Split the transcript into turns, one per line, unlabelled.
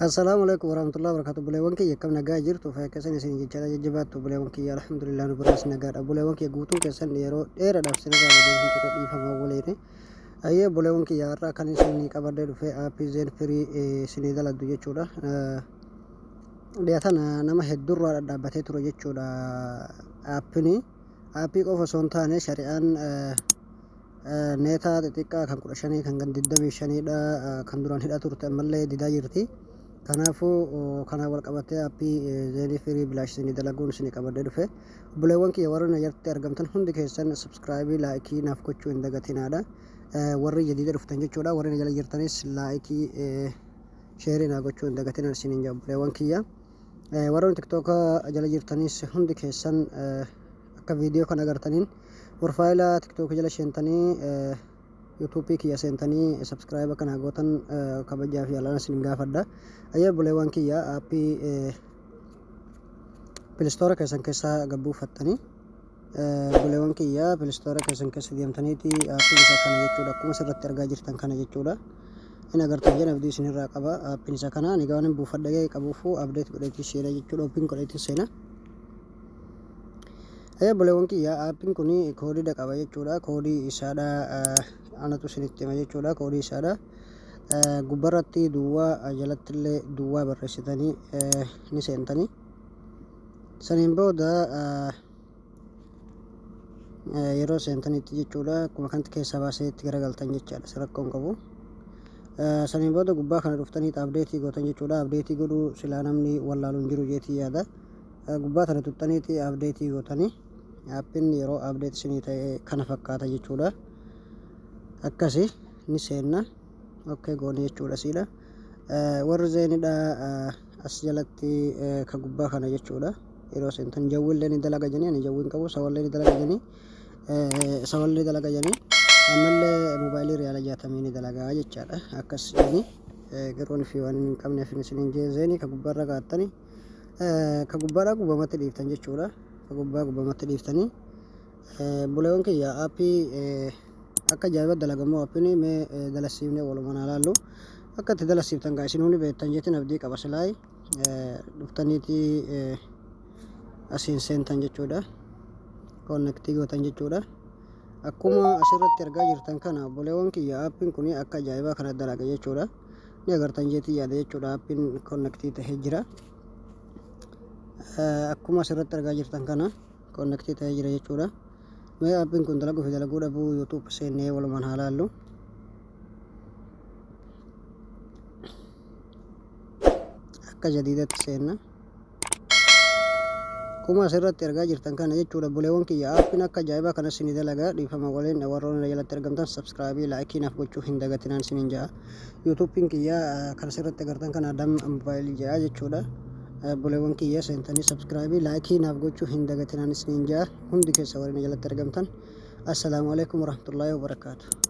Assalaamu alaikum warahmatullahi wabarakatuh. Buleewwan kiyya, akkam nagaa jirtu? Fayyaa keessan isin jechaadha. Jajjabaattu buleewwan kiyya? Alhamdulillah, nu biraas nagaadha. Buleewwan kiyya, guutuun keessan yeroo dheeraadhaaf sinirraa badee ture, dhiifama waliin. Ayyee buleewwan kiyya, har'a kan isin qabadhee dhufe aappii Zain Free isinii daladdu jechuudha. Dhiyaatan nama hedduurraa dhadhaabbatee ture jechuudha aappini. Aappii qofa osoo hin taane, shari'aan neetaa xixiqqaa kan 15, kan 25dha, kan duraan hidhaa turte ammallee didaa jirti. Kanaafuu kana wal qabatee aappii Zain Free bilaash isinii dalaguun isinii qabadhee dhufe. Obboleewwan kiyya, warri na jalatti argamtan hundi keessan subscribe, like naaf gochuu hin dagatinaadha. Warri jadiida dhuftan jechuudha. Warri na jala jirtanis like, share naa gochuu hin dagatinaa isiniin jedha obboleewwan kiyya. Warroonni TikTok jala jirtanis hundi keessan akka viidiyoo kana agartaniin profile TikTok jala seentanii, YouTube kiyya seentanii subscribe akka naa gootan kabajaa fi jaalala isin gaafadha. Ayyee obboleewwan kiyya, aappii Play Store keessan keessa gabbuufattanii, obboleewwan kiyya, Play Store keessan keessa deemtaniiti aappiin isa kana jechuudha. Akkuma asirratti argaa jirtan kana jechuudha. Inni agartan jedhan abdii isinirraa qaba. Aappiin isa kana ani waan buufadhee qabuufu update godheetii seena jechuudha. Open godheetii seena. Obboleewwan kiyya, aappiin kun koodiidha qaba jechuudha. Koodii isaadha anatu isinitti hima jechuudha. Koodii isaadha. Gubbarratti duwwaa, jalatti illee duwwaa barreessitanii ni seentanii. Saniin booda yeroo seentanitti jechuudha, akkuma kanatti keessaa baasee itti garagaltan jechaadha. Rakkoon qabu. Saniin booda gubbaa kana dhuftanii update gootan jechuudha. Update godhuu silaa namni wallaalu hin jiru jeetii yaada. Gubbaa tana tuttaniiti update gootanii, aappiin yeroo update isinii ta'e kana fakkaata jechuudha. Akkasi ni seenna. Okay goone jechuudha siidha. Warri Zainidha as jalatti ka gubbaa kana jechuudha. Yeroo seentan jawwiillee ni dalaga jedhanii, ani jawwiin qabu, sawallee ni dalaga jedhanii, sawallee dalaga jedhanii, ammallee moobaayilii riyaala 60 ni dalagaa jechaadha. Akkas jedhanii garuu fi waan hin qabneef isiniin jee. Zainii ka gubbaarra kaa'attanii, ka gubbaadhaa gubbamatti dhiiftan jechuudha. Ka gubbaa gubbamatti dhiiftanii, buleewwan kiyya, aappii akka ajaa'iba dalagamoo aappiin mee dalasiifnee walumaan haa laallu. Akka itti dalasiiftan gaa isin hundi beektan jeetiin abdii qaba. Silaay dhuftaniiti asiin seentan jechuudha. Connect gootan jechuudha. Akkuma asirratti argaa jirtan kana, obboleewwan kiyya, aappiin kun akka ajaa'ibaa kana dalaga jechuudha. Ni agartan jeetii yaada jechuudha. Aappiin connect ta'ee jira. Akkuma asirratti argaa jirtan kana connect ta'ee jira jechuudha. Mee aappiin kun dalaguu fi dalaguu dhabuu YouTube seennee walumaan haa laallu. Akka jadiidatti seenna. Akkuma asirratti argaa jirtan kana jechuudha, obboleewwan kiyya, aappiin akka ajaa'ibaa kanas ni dalaga. Dhiifama waliin, warroonni jalatti argamtan subscribe, like naaf gochuu hin dagatinaan isiniin ja'a. YouTubein kiyya kan asirratti agartan kana Adam Mobaayilii jedha jechuudha. Obboleewwan kiyya, seentanii subscribe, like naaf gochuu hin dagatinaan isiniin ja'a. Hundi keessa warreen jalatti argamtan. Assalaamu alaikum warahmatullaahi wabarakaatu.